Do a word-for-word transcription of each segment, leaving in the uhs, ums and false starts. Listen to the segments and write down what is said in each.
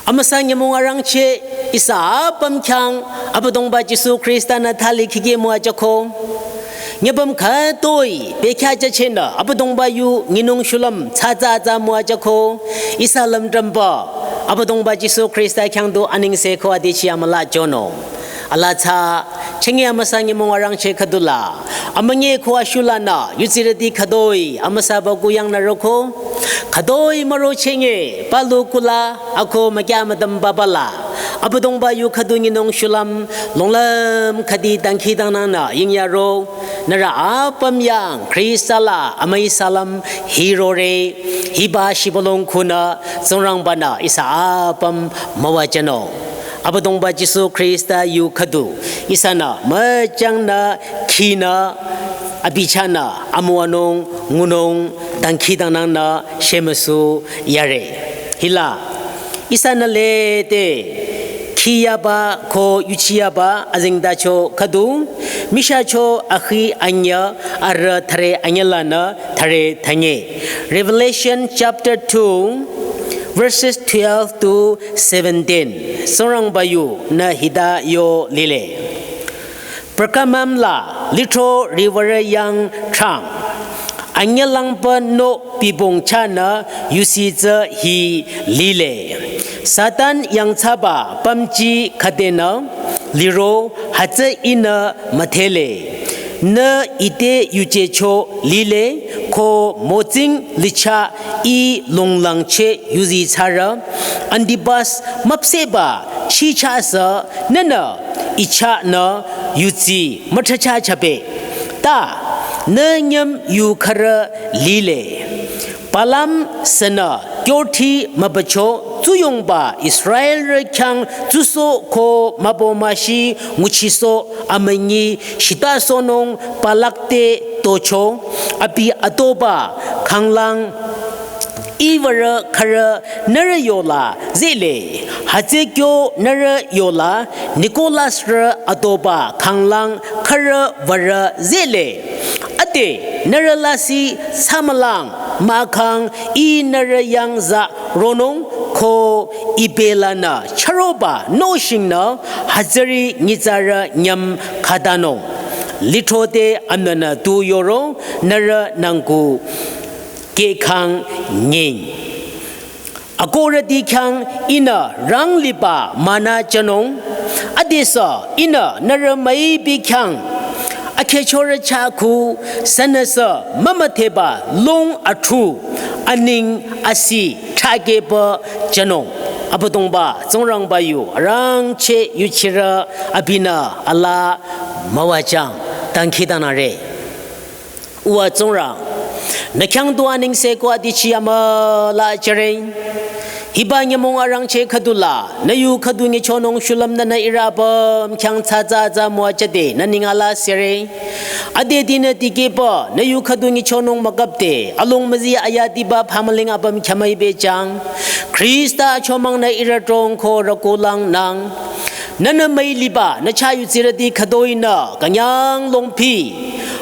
Amüsa nyümong arangcheh ihsa apüm khyang Abüdongba Jisu Khrista-nü thali khikeh müwajüko. Nyübüm khütoi bekhyah jüchehnü Abüdongba yu nyinung shulüm tsatsa atsa müwajüko. Ihsa lümdrümba Abüdongba Jisu Khrista khyang du anengse ko adichi amüla jünung. Alaa tsü, chenge amüsa nyümong arangcheh khüdula amünyi ko ashulanü yudsirüti khütoi amüsaba kuyangnü roko. Khütoi müro chenge palu kula ako mükyah müdüm babala Abüdongba yu khüdu nyinung shulüm longlüm khüdi dangkhidangnangnü yingyaro. Nührü apüm yang Khrista la amüisalüm hirore. Hiba shibülung khunü Tsingrangba-nü ihsa apüm müwajünung. Abüdongba Jisu Khrista yu khüdu ihsanü müchangnü khinü abi chahnü amüwanung ngunung dangkhidangnangnü shemüsu yare. Hila ihsanü lede khiyaba ko yuchiyaba azengtacho khüdu, Mishacho akhi anyü arüh thüre anyülanü thüre thünye. Revelation chapter two, verses twelve to seventeen. Tsingrangba yunü hita yo lile. Pergamum la lithro riwürü yang thrang anyülangba nü bipong chahnü yusi tsü hi lile. Satan yangthsaba pümji khüdenü liro hütsü ihnü müdhele. Nü ite yujücho lile ko mütsing lichah ih longlangcheh yuzi thsarü Antipas müpsehba chichasü nünü ichahnü yudsi müthsacha chabe. Ta nü nyüm yu khürü lile. Balaam sünü kyorthi mübücho tsuyongba Israelrü khyang tsusoh ko mübü müshi nguchisoh amünyi shitasohnung Balak te tocho, abi atoba khanglang iwürü khürü nührü yola zehle. Hütsü kyo nührü yola Nikolasrü atoba khanglang khürü würü zehle. Ade nührü lasih thsamülang mahkhang ih nührü yang za ronung ko ibelanü chüroba nüshingnü hütsüri nyitsarü nyüm khatanung. Lithro te amnanü tu yoro nührü nangku kehkhang nying. Akohrüti khyang ihnü rang liba mana jünung. Adesü ihnü nührü müipi khyang akhechorü chahku sünüsü mümüdheba lung athu aning asi thakehba jünung. Abüdongba Tsingrangba yu arangcheh yuchirü abinü alaa müwajüng dangkhidangnangre. Uwa Tsingrang, nü khyang du anengse ko adichi amüla jüre. Hiba nyümong arangcheh khüdula nü yu khüdu nyichonung shulüm nünü ihrü apüm khyang tsatsa atsa müwajüde nü neng alaa sire. Adedinü dikehba nü yu khüdu nyichonung mükapde alung müzi ayadiba phamüling apüm khyamüi bejüng. Khrista achomangnü ihrü trong ko rükulangnang. Nünü müiliba nü chah yudsirüti khütoinü künyang longpi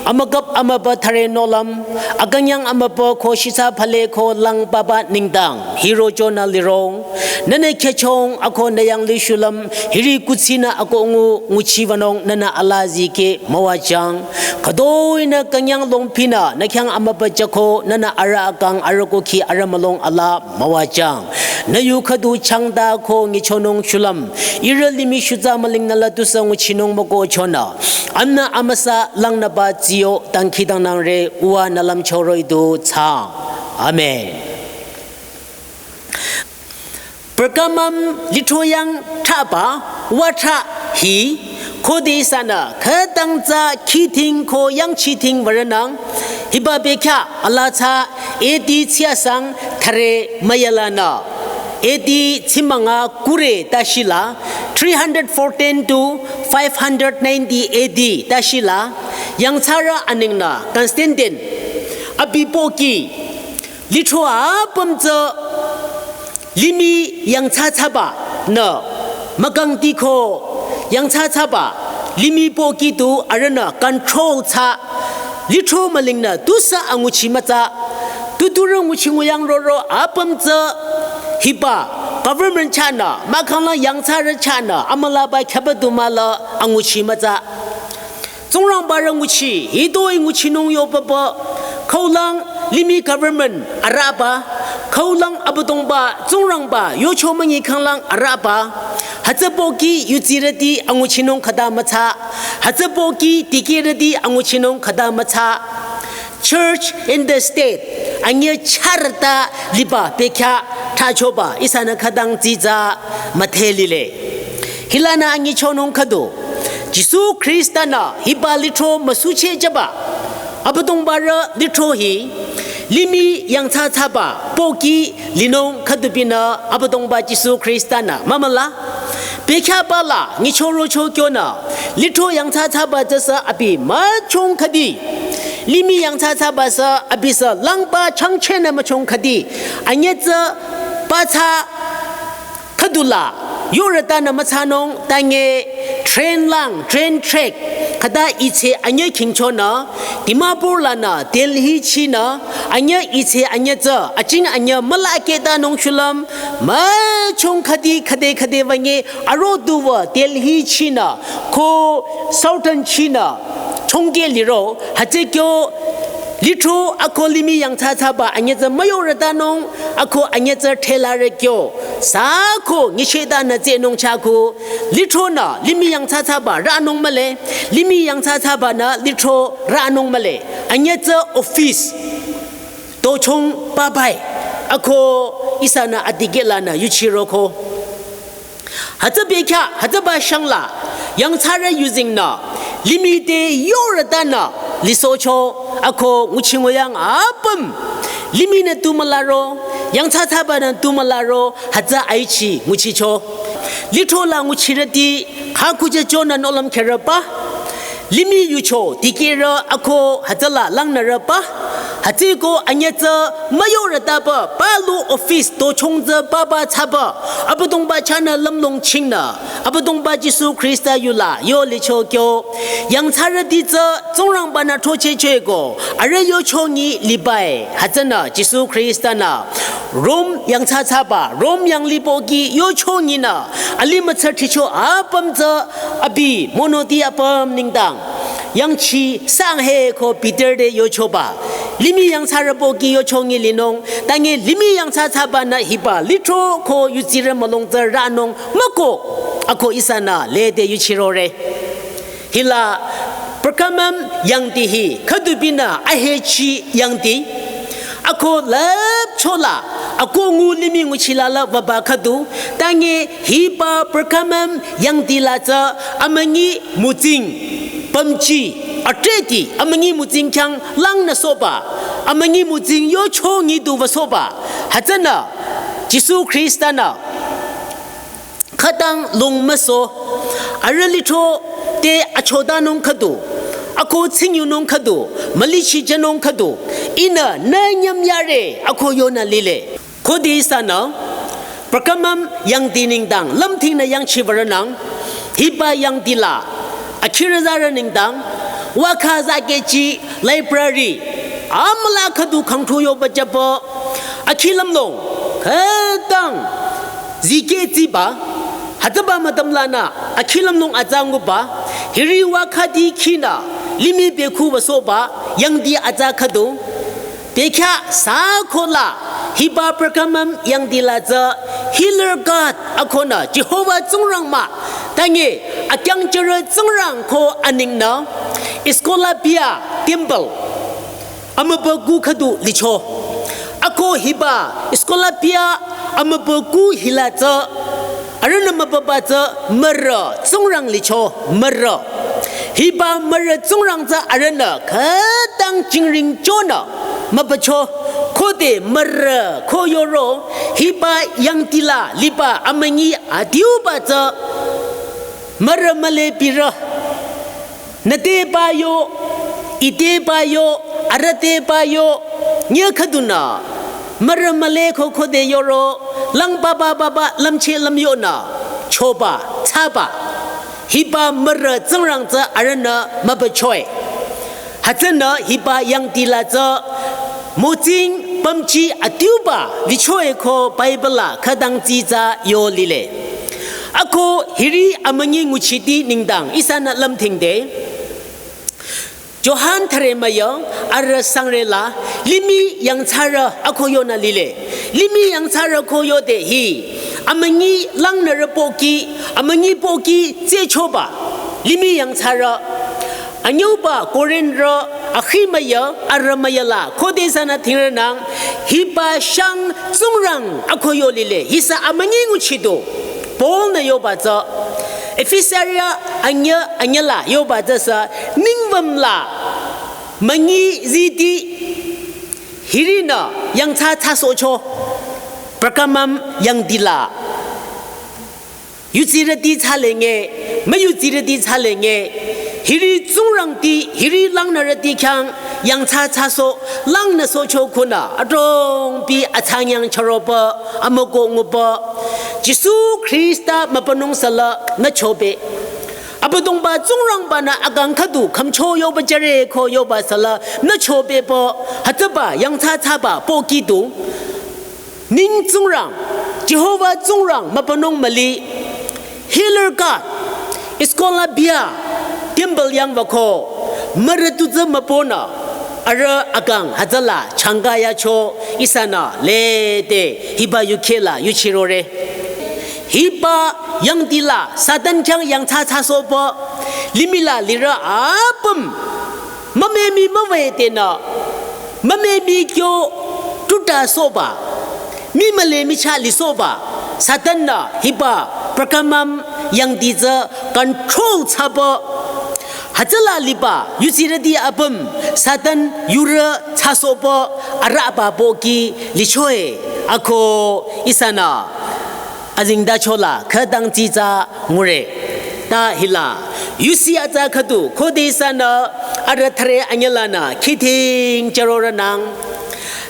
amükap amübü thüre nohlüm, akünyang amübü ko shitsa phale ko lang papa nengdang hirochonü lirong. Nünü khechong ako nü yanglih shulüm hiri kutsinü ako ngu nguchiwünung nünü alaa zikeh müwajüng. Khütoinü künyang longpinü nü khyang amübü jüko nünü arüh akang arüh kukhi arüh mülung alaa müwajüng. Nü yu khüdu changta ko nyichonung shulüm ihrü limih shutsa mülingnü la tusü nguchinung mükohchonü amnü amüsa langnüba tsiyo dangkhidangnangre. Uwa nü lümcho roh-i du thsaang. Amen. Pergamum lithro yang thraba watra hi khode ihsanü khütang tsü khiting ko yangchiting würünang. Hiba bekhyah alaa tsü A D tsiasang thüre müyalanü A D tsimünga kure tashila, three hundred fourteen to five hundred ninety A D tashila, yangthsarü aningnü Constantine abi pohki lithro apüm tsü limih yangthsa thsabanü mükangtiko yangthsa thsaba limih pohki tu arühnü control thsa lithro mülingnü tusü anguchi mütsa. Tuturü nguchi nguyang roro apüm tsü hiba government chahnü, mahkhanglang yangthsarü chahnü, amülaba khyaba du mahla anguchi mütsa. Tsingrangba rü nguchi, hitoi nguchinung yo papa, khaulang limih government arüba, khaulang Abüdongba, Tsingrangba, yocho münyi khanglang arüba, hütsü pohki yutsirüti anguchinung khüta mütsa, hütsü pohki dikehrüti anguchinung khüta mütsa. Church in the state, anyüh charüta liba bekhyah thsachoba, ihsanü khütang dsitsa müdhe lile. Hilanü anyichonung khüdu, Jisu Khrista-nü hiba lithro müsuchehjüba, Abüdongba rü lithro hi, limih yangthsa thsaba pohki linung khüdubinü Abüdongba Jisu Khrista-nü mümüla. Bekhyahba la nyichorocho kyonü, lithro yangthsa thsaba tsüsü abi müchong khüdi, limih yangthsa thsaba sü abi sü langba changchehnü müchong khüdi, anyüh tsü pathsa khüdula, yorütanü müthsanung, tange train lang, train track, khüta itseh anyüh khingchonü, Dimapur lanü Delhi chinü, anyüh itseh anyüh tsü, aching anyüh müla kehtanung shulüm, müchong khüdi khüde khüde wünge, aro duwü Delhi chinü, ko Southern chinü, chongke liro, hütsü kyo, lithro ako limih yangthsa thsaba anyüh tsü müyorütanung, ako anyüh tsü thelarü kyo, sü ko nyichehtanü tsehnung chako, lithronü limih yangthsa thsaba rünung mühle, limih yangthsa thsabanü lithro rünung mühle, anyüh tsü office, tochong pabai, ako ihsanü adikehlanü yuchiroko. Hütsü bekhyah, hütsüba shangla, yangthsarü yuzengnü, limih te yorütanü, lisohcho, ako nguchi nguyang apüm, limihnü tu mülaro, yangthsa thsabanü tu mülaro, hütsü aichi nguchicho. Lithro la nguchirüti, khakujüchonü nohlüm kherüba, limih yucho, dikehrü ako hütsüla langnürüba, hütsüko anyüh tsü müyorütaba, palu office tochong tsü paba thsaba, Abüdongba chahnü lümlong chingnü, Abüdongba Jisu Khrista yula yo licho kyo, yangthsarüti tsü Tsingrangba-nü throchehchehko, arüh yochongi libai, hütsünü Jisu Khrista-nü, Rom yangthsa thsaba, Rom yanglih pohki yochonginü, alimih tsü thicho apüm tsü abi monoti apüm nengdang. Yangchi sang he ko Peter te yochoba. Limih yangthsarü pohki yochongi linung, tange limih yangthsa thsabanü hiba lithro ko yutsirü mülung tsü rünung müko, ako ihsanü lede yuchirore. Hila Pergamum yangdi hi khüdubinü ahechi yangdi. Ako lüpchola, ako ngu limih nguchila la wüba khüdu, tange hiba Pergamum yangdi la tsü amünyi mütsing, pümji, atreti, amünyi mütsing khyang langnüsohba, amünyi mütsing yochongi du wüsohba, hütsünü, Jisu Khrista-nü, khütang lung müsoh, arüh lithro te achodanung khüdu, ako tsingyunung khüdu, mülichi jünung khüdu, ihnü nü nyüm yare, ako yonü lile. Khode ihsanü, Pergamum yangdi nengdang, lümthingnü yangchibarünang, hiba yangdi la, akhirü zarü nengdang, wakha zahkehchi library, amüla khüdu khangthu yoba jüba, akhi lümlong, khütang, zikeh tsiba, hütsüba müdüm lanü, akhi lümlong atsa nguba, hiri wakha dikhinü, limih bekhu wüsohba, yangdi atsa khüdu, Bekhyah sü kola, hiba Pergamum yangdi la tsü, Healer God akonü, Jehovah Tsingrang mah, tange, akyangcherü Tsingrang ko aningnü, Aesculapius Temple, amübükuh khüdu licho. Ako hiba, Aesculapius amübükuh hila tsü, arühnü mübüba tsü mürü Tsingrang licho mürü. Hiba mürü Tsingrang tsü arühnü khütang jingring chonü mübücho. Khode mürü ko yoro hiba yangdi la liba amünyi adiuba tsü mürü müle birü. Nüte ba yo, ite ba yo, arüh te ba yo, nyüh khüdunü, mürü müle ko khode yoro, lang ba ba ba ba, lümcheh lümyonü, choba, thsaba. Hiba mürü Tsingrang tsü arühnü mübüchoi. Hütsünü hiba yangdi la tsü, mütsing Amchi atiuba lichoe ko Bible la khütang tsitsa yo lile. Ako hiri amünyi nguchiti nengdang ihsanü lümthingde. Johan thüre müyü arüh sangre la limih yangthsarü ako yonü lile. Limih yangthsarü ko yode hi amünyi langnürü pohki, amünyi pohki tsehchoba limih yangthsarü. Anyüuba Korinthrü akhi müyü arüh müyü la khode ihsanü thingrenang hiba shang Tsingrang ako yo lile. Hisa amünyi nguchidu Paul-nü yoba tsü Efesaria anyü anyü la yoba tsü sü ningwüm la münyi ziti hirinü yangthsa thsasohcho. Pergamum yangdi la yudsirüti thsalenge, müyudsirüti thsalenge, hiri Tsingrangti, hiri langnürüti khyang yangthsa thsasoh, langnüsohcho khunü adrongpi athsangnyang chüropü, amükoh ngupü Jisu Khrista mübünung süla nüchobe. Abüdongba Tsingrangba-nü akang khüdu khümcho yoba jüre ko yoba süla nüchobepü, hütsüba yangthsa thsaba pohki du ning Tsingrang, Jehova Tsingrang mübünung müli, Healer God, Escalabia, temple yangba ko mürütu tsü mübünü arüh akang hütsüla changka yacho ihsanü lede hiba yukheh la yuchirore. Hiba yangdi la Satan khyang yangthsa thsasohpü limih la lirü apüm mümemi müwetenü mümemi kyo tuta sohba, mii müle michah lisohba, Satan-nü hiba Pergamum yangdi tsü control thsapü, hütsüla liba yudsirüti apüm Satan yurü thsasohpü arüba pohki lichoe ako ihsanü azengtacho la khütang tsitsa ngure. Ta hila yusi atsa khüdu khode ihsanü arüh thüre anyü lanü khithing chüroranang.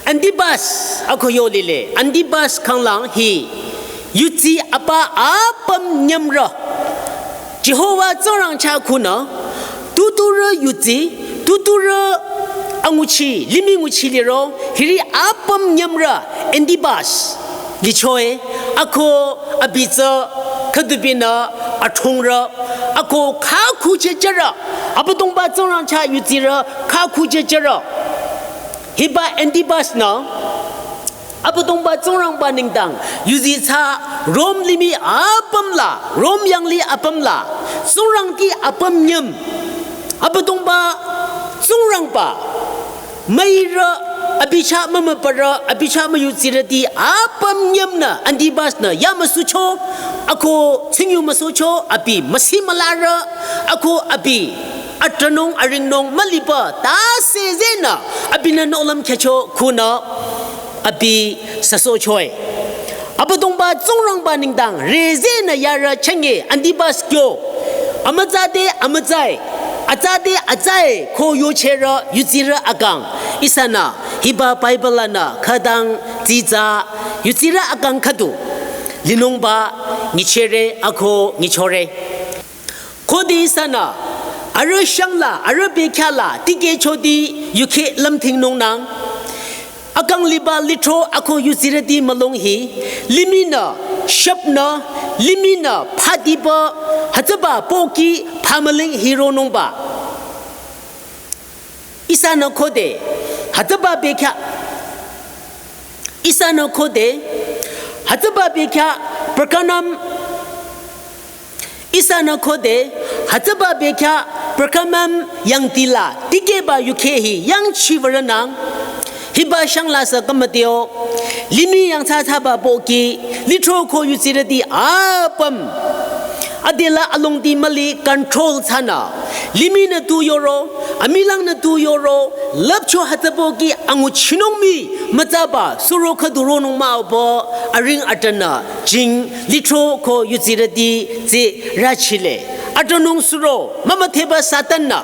Antipas ako yo lile. Antipas khanglang hi yudsi apa apüm nyümrü Jehova Tsingrang chah khunü tuturü yudsi, tuturü anguchi, limih nguchi liro, hiri apüm nyümrü Antipas lichoe, ako abi tsü khüdubinü athungrü, ako khakhuchehchürü, Abüdongba Tsingrang chah yudsirü khakhuchehchürü. Hiba Antipas-nü Abüdongba Tsingrangba nengdang yudsi thsa Rom limih apüm la, Rom yanglih apüm la, Tsingrangti apüm nyüm, Abüdongba Tsingrangba müirü, abi chah mümübürü, abi chah müyudsirüti apüm nyümnü Antipas-nü yamüsucho, ako tsingyumüsucho, abi müsi mülarü, ako abi atranung aringnung müliba tase zehnü abinü nohlüm khyücho khunü abi süsohchoe. Abüdongba Tsingrangba nengdang re zehnü yarü chünye Antipas kyo. Amütsade amütsae, atsade atsae ko yochehrü yudsirü akang. Ihsanü hiba Bible lanü khütang tsitsa yudsirü akang khüdu linungba nyichehre ako nyichore. Khode ihsanü arüh shangla, arüh bekhyahla tikehchoti yukheh lümthingnungnang. Akang liba lithro ako yudsirüti mülung hi, limihnü, shüpnü, limihnü phatiba, hütsüba pohki phamüling hironungba. Ihsanü khode, hütsüba bekhyah, ihsanü khode, hütsüba bekhyah Pergamum, ihsanü khode, hütsüba bekhyah Pergamum yangtila tikehba yukheh hi yangchiwürünang. Hiba shangla sü kümüteo, limih yangthsa thsaba pohki, lithro ko yudsirüti apüm adela alongdi müli control thsanü, limihnü tu yoro, amilangnü tu yoro, lüpcho hütsü pohki anguchinung mii mütsaba suro khüdu ronung mah-o pü aring atranü jing lithro ko yudsirüti tsü rachile. Atranung suro mümüdheba Satan-nü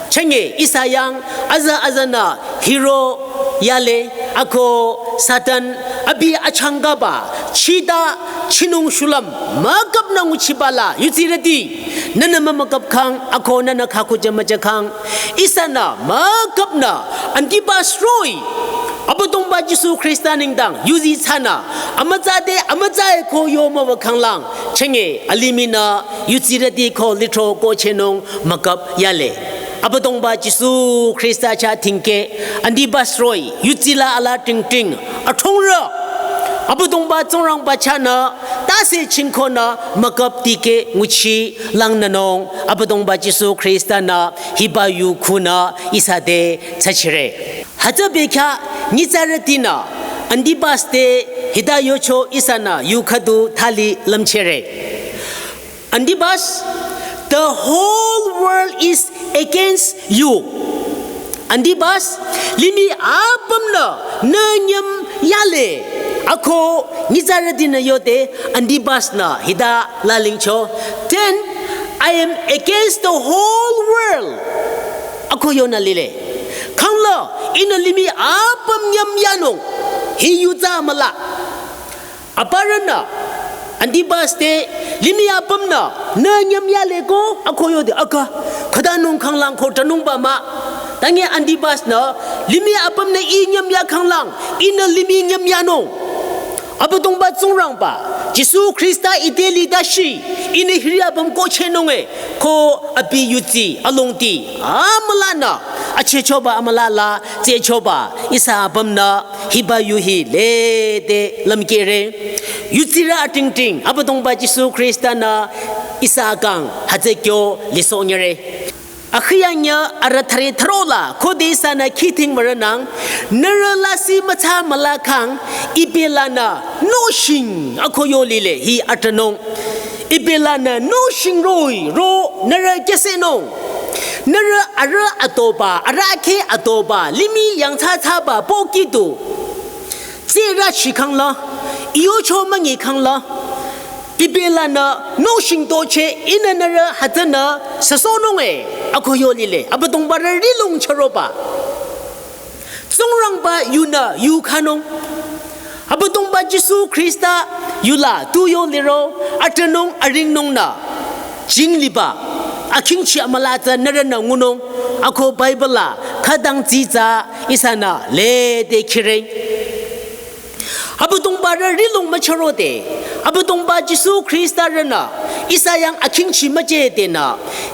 chünye ihsa yang aza azanü hiro yale ako Satan abi achangkaba chita chinung shulüm müküpnü nguchibala yudsirüti nünü mümüküpkhang ako nünü khakhuja müjakhang ihsanü müküpnü Antipas roh-i Abüdongba Jisu Khrista nengdang yuzi thsanü, amütsa te amütsa-e ko yo müwü khanglang, chenge alimih nü yutsirüti ko lithro ko chehnung müküp yale. Abüdongba Jisu Khrista chah tingke, anti bus roh-i, yutsila ala tingting, athongrü. Abüdongba Tsingrangba chahnü, tase chingkonü müküp tikeh nguchi langnünung, Abüdongba Jisu Khrista nü hiba yu khunü ihsa te thsachire. Hütsü bekhyah nyitsarütinü, anti bus te hita yocho ihsanü yu khüdu thali lümchehre. Anti bus, the whole world is against you. Anti bus, limih apümnü nü nyüm yale. Ako nyitsarütinü yode, anti bus nü hita lalingcho. Then, I am against the whole world. Ako yonü lile. Khangla, ihnü limih apüm nyüm yanung. Hi yutsü müla. Aparünü, anti bus te, limih apümnü, nü nyüm yale ko, ako yode, aka, khütanung khanglang ko thsanungba mah. Tangi anti bus nü, limih apümnü ih nyüm ya khanglang, ihnü limih nyüm yanung. Abüdongba Tsingrangba, Jisu Khrista ite li dashi, ihnü hiri apüm ko chehnung-e, ko abi yutsi, alongdi, amülanü, achehchoba amüla la, tsehchoba, ihsa apümnü, hiba yu hi lede lümkehre. Yutsirü atingting, Abüdongba Jisu Khrista nü, ihsa akang, hütsü kyo, lisohnyire. Akhiyanya arüh thüre thürola, khode ihsanü khiting müranang, nührü lasih mütsa mülakhang, ibelanü nohshing ako yo lile hi atünung. Ibelanü nohshing roh-i, ro nührü kyesenung. Nührü arüh atoba, arüh akheh atoba, limih yangthsathsaba pohki du. Tsirü chikhangla, iyocho münyikhangla. Ibelanü nohshing tocheh ihnü nührü hütsünü süsohnung-e, ako yo lile, Abüdongba rü rilung chüroba. Tsingrangba yunü yu khanung. Abüdongba Jisu Khrista yula tu yo liro, atünung aringnungnü. Jing liba, akhingchi amüla tsü nührünü ngunung, ako Bible la, khütang tsitsa ihsanü lede khireng. Abüdongba rü rilung müchürode, Abüdongba Jisu Khrista rünü, ihsa yang akhingchi müjede nü,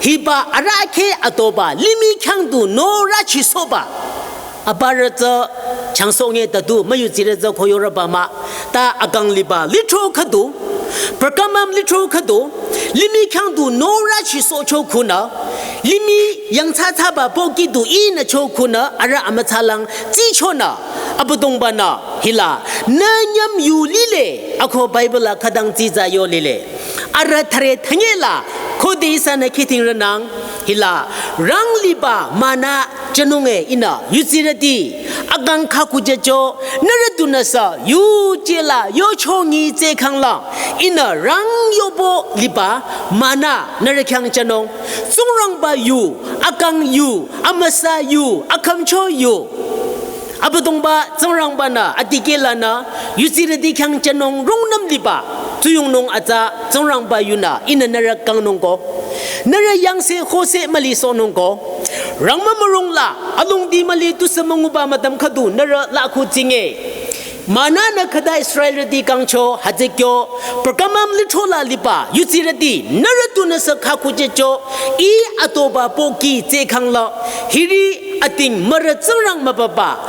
hiba arüh akheh atoba, limih khyang du norü chisohba. Aparü tsü, changsohnge tadu, müyutsirü tsü ko yorüba mah, ta akang liba, lithro khüdu, pürkümüm lithro khüdu, limih khyang du norü chisohcho khunü, limih yangthsathsaba pohki du ihnücho khunü, arüh amütsalang, tsichonü, Abüdongbanü, hila, nü nyüm yu lile, ako Bible la khütang tsitsa yo lile. Arüh thüre thünyela, khode ihsanü khiting ranang, hila, rang liba manna jünung-e ihnü, yutsirüti, akang khakujücho, nührü tunüsü, yuje la, yocho ngi tsehkhangla, ihnü, rang yobo liba, manna, nührü khyang jünung, Tsingrangba yu, akang yu, amüsa yu, akhümcho yu. Abüdongba Tsingrangbanü, adikehlanü, yutsirüti khyang jünung rungnüm liba, tsuyongnung atsa Tsingrangba yunü, ihnü nührü kangnung ko. Nührü yangse khose müli sohnung ko. Rangmü mürungla, alongdi müli tusü münguba mütam khüdu, nührü la khu tsinge. Manna nü khüta Israelrüti kangcho, hütsü kyo, pürkümüm lithro la liba, yutsirüti, nührü tunüsü khakujücho, ih atoba pohki tsehkhangla, hiri ating mürü Tsingrang mübüba.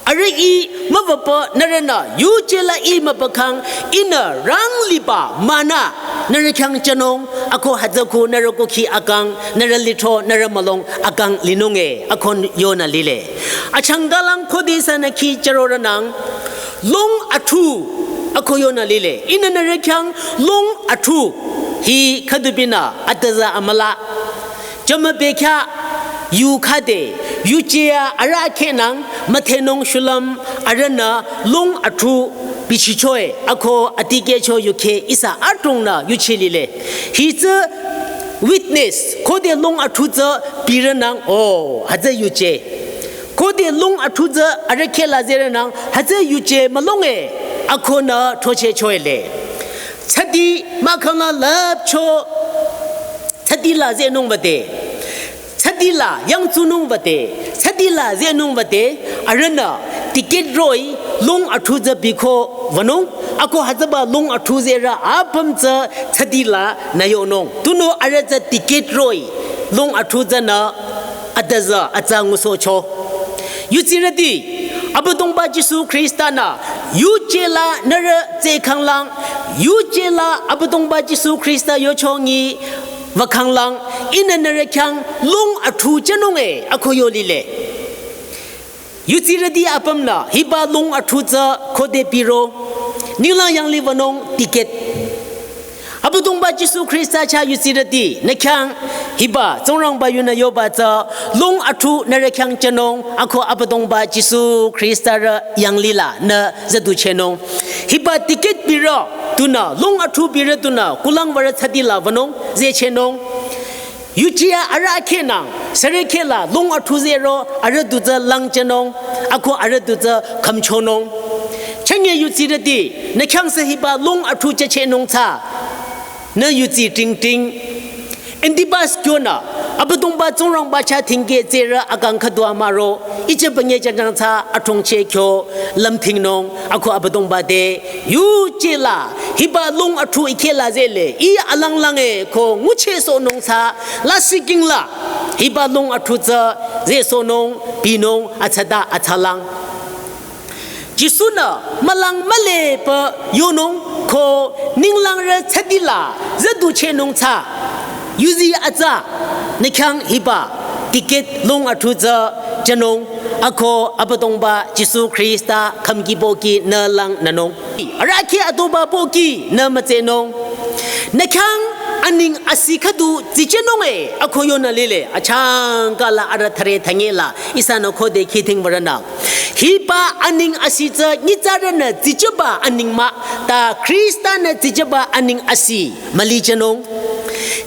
Arüh ih mübüpü nührünü, yuje la ih mübükhang, ihnü rang liba manna, nührü khyang jünung, ako hütsü khu nührü kukhi akang, nührü lithro, nührü mülong akang linung-e, ako yonü lile. Achangkalang khode ihsanü khi jüro ranang, lung athu, ako yonü lile. Ihnü nührü khyang lung athu, hi khüdubinü, atüza amüla. Jümü bekhyah yu khade, yuje ya arüh akhehnang, müthenung shulüm, arühnü lung athu bichicho-e, ako adikehcho yukheh ihsa adrongnü yuchilile. Hi tsü witness, khode lung athu tsü biranang, o, hütsü yuje. Khode lung athu tsü arüh kheh la zehranang, hütsü yuje mülong-e, ako nü thochehcho-e le. Tsadi mahkhang la lüpcho, tsadi la zehnung bade. Tsadi la yangtsunung bade. Tsadi la zehnung bade. Arühnü ticket roh-i lung athu tsü biko wünung, ako hütsüba lung athu zerü apüm tsü tsüdila nü yonung. Tunüo arüh tsü ticket roh-i lung athu tsünü adüzü atsa ngusohcho. Yudsirüti, Abüdongba Jisu Khrista-nü yuje la nührü tsü khanglang, yuje la Abüdongba Jisu Khrista yochongi wükhanglang, ihnü nührü khyang lung athu jünung e ako yolile. Yudsirüti apümnü hiba lung athu tsü khode piro, ninglang yanglih wünung ticket. Abüdongba Jisu Khrista chah yudsirüti nü khyang hiba Tsingrangba yunü yoba tsü lung athu nührü khyang jünung, ako Abüdongba Jisu Khrista rü yanglih la nü züduchehnung. Hiba ticket piro, tunü lung athu piro tunü kulang würü tsüdila wünung, zechehnung. Yuje arüh akhenang, sürü kheh la lung athu zero arüh du tsü langjünung, ako arüh du tsü khümchonung. Chünye yudsirüti, nü khyang sü hiba lung athu jüchehnung tsü, nü yudsi tingting. Antipas kyonü, Abüdongba Tsingrangba chah thingkeh tsürü akang khüdu amüro, ije bünye jünjang tsü athongcheh kyo lümthingnung, ako Abüdongba te, yuje la hiba lung athu ih kheh la zehle, ih alanglang e ko nguchehsohnung tsü, lasih king la hiba lung athu tsü zesohnung, pinung, atsata atsalang. Jisu-nü mülang mülepü yonung ko ninglang rü tsüdila züduchehnung tsü, yudsi atsa, nü khyang hiba ticket lung athu tsü jünung, ako Abüdongba Jisu Khrista khümki pohki nü lang nünung. Arahkheh adoba pohki nü mütsehnung. Nü khyang aning asih khüdu tsijünung e ako yonü lile, achangka la arüh thüre thünye la ihsanü khode khidhing würünü. Hiba aning asih tsü nyitsarünü tsijüba aning mah, ta Khrista-nü tsijüba aning asih mülijünung.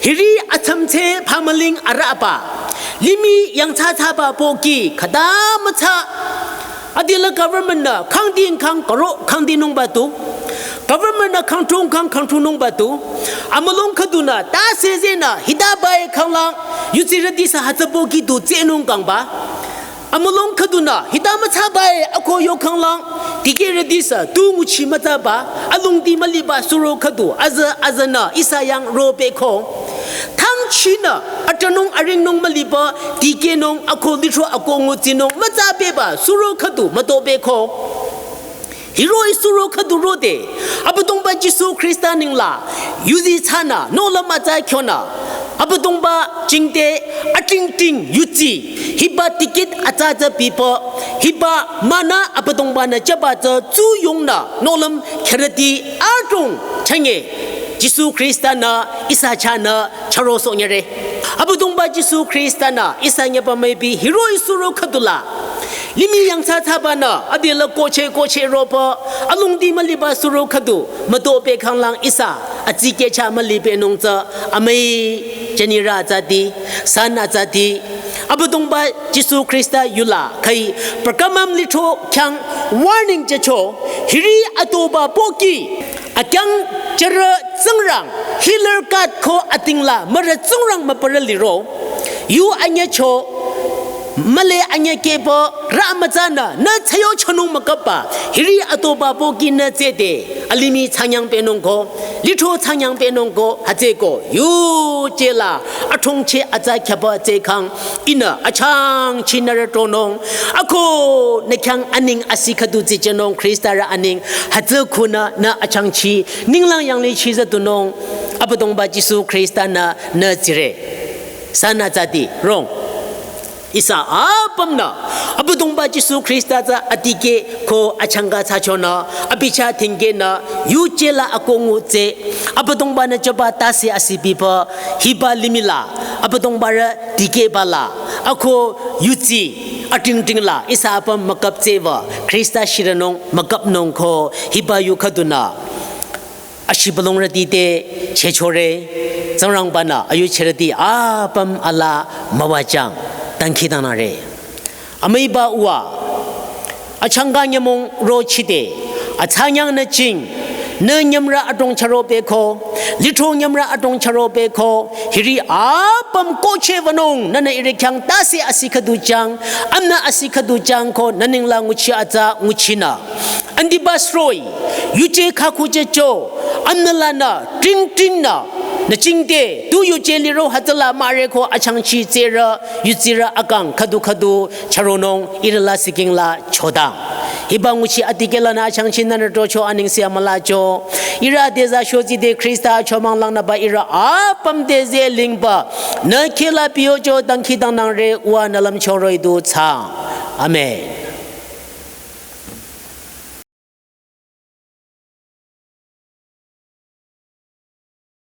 Hiri atsümtse phamüling arüba, limih yangthsathsaba pohki khüta mütsa. Adila government-nü khangding khang karo khangdingnungba tu, government-nü khangthung khang khangthungnungba tu, amülung khüdunü tase zenü hita bai khanglang, yudsirüti sü hütsü pohki du tsehnung kangba. Amülung khüdunü hita mütsa bai ako yo khanglang, dikehrüti sü tu nguchi mütsaba, alongdi müliba suro khüdu azü azünü ihsa yang ropehko. Thangchinü atranung aringnung müliba, dikehnung ako lithro ako ngutsinung mütsapehba suro khüdu mütopehko. Hiroh-i suro khüdu rode, Abüdongba Jisu Khrista nengla yudsi thsanü nohlüm atsa kyonü, Abüdongba jingte atingting yudsi, hiba ticket atsa tsü bipü, hiba münü Abüdongba-nü jüba tsü tsuyongnü nohlüm kherüti adrong chünye, Jisu Khrista-nü ihsa chahnü chürosohnyüre. Abüdongba Jisu Khrista-nü ihsa nyüba müipi hiroh-i suro khüdula, limih yangthsathsabanü adila kohcheh kohcheh ropü, alongdi müliba suro khüdu mütopeh khanglang ihsa atsikeh chah mülipehnung tsü amüi jünirü atsati, san atsati, Abüdongba Jisu Khrista yula khüi pürkümüm lithro khyang warning jücho, hiri adoba pohki, akyang jürü tsingrang, healer God ko atingla mürü tsingrang mübürü liro, yu anyücho, müle anyükehpü, rü mütsanü nü thsayo chonung müküpba, hiri adoba pohki nü tsede, alimih thsanyangpehnung ko, lithro thsanyangpehnung ko, hütsüeko yuje la athongcheh atsa khyapü tsü khang, ihnü achangchi nührü tronung, ako nü khyang aning asih khüdu tsijünung, Khristarü aning, hütsü khunü nü achangchi ninglang yanglichi züdunung, Abüdongba Jisu Khrista-nü nü tsire. San atsati rong. Ihsa apümnü Abüdongba Jisu Khrista tsü adikeh ko achangka thsachonü, abi chah thingkehnü, yuje la ako ngutsü, Abüdongba-nü jüba tase asih bipü, hiba limih la Abüdongba rü dikehba la, ako yudsi atingting la ihsa apüm müküp tsüwü Khrista shirünung müküpnung ko hiba yu khüdunü ashibülungrüti te chechore, Tsingrangba-nü ayucherüti apüm ala müwajüng dangkhidangnangre. Amüiba uwa, achangka nyümong rochide, athsanyang nü ching, Nü nyümrü adrong chüro pehko, lithro nyümrü adrong chüro pehko, hiri apüm kohcheh wünung, nünü ihrü khyang tase asi khüdu jang, amnü asi khüdu jang ko, nü nengla nguchi atsa nguchinü. Andiba sroh-i, yuje khakhu jücho, amnü lanü, tring tring nü, nü jingte, tu yuje liro hütsüla müreko achangchi tsürü, yutsirü akang, khüdu khüdu, chüronung, ihrü la siking la, chodang. Hiba nguchi adikehlanü achangchi nünü tocho anengse amülacho. Ihrü adeza shotsi de Khrista achomang langnüba ihrü apüm te zeh lingba. Nü khehla piyocho dangkhidangnangre uwa nü lümcho roh-i du thsaang. Amen.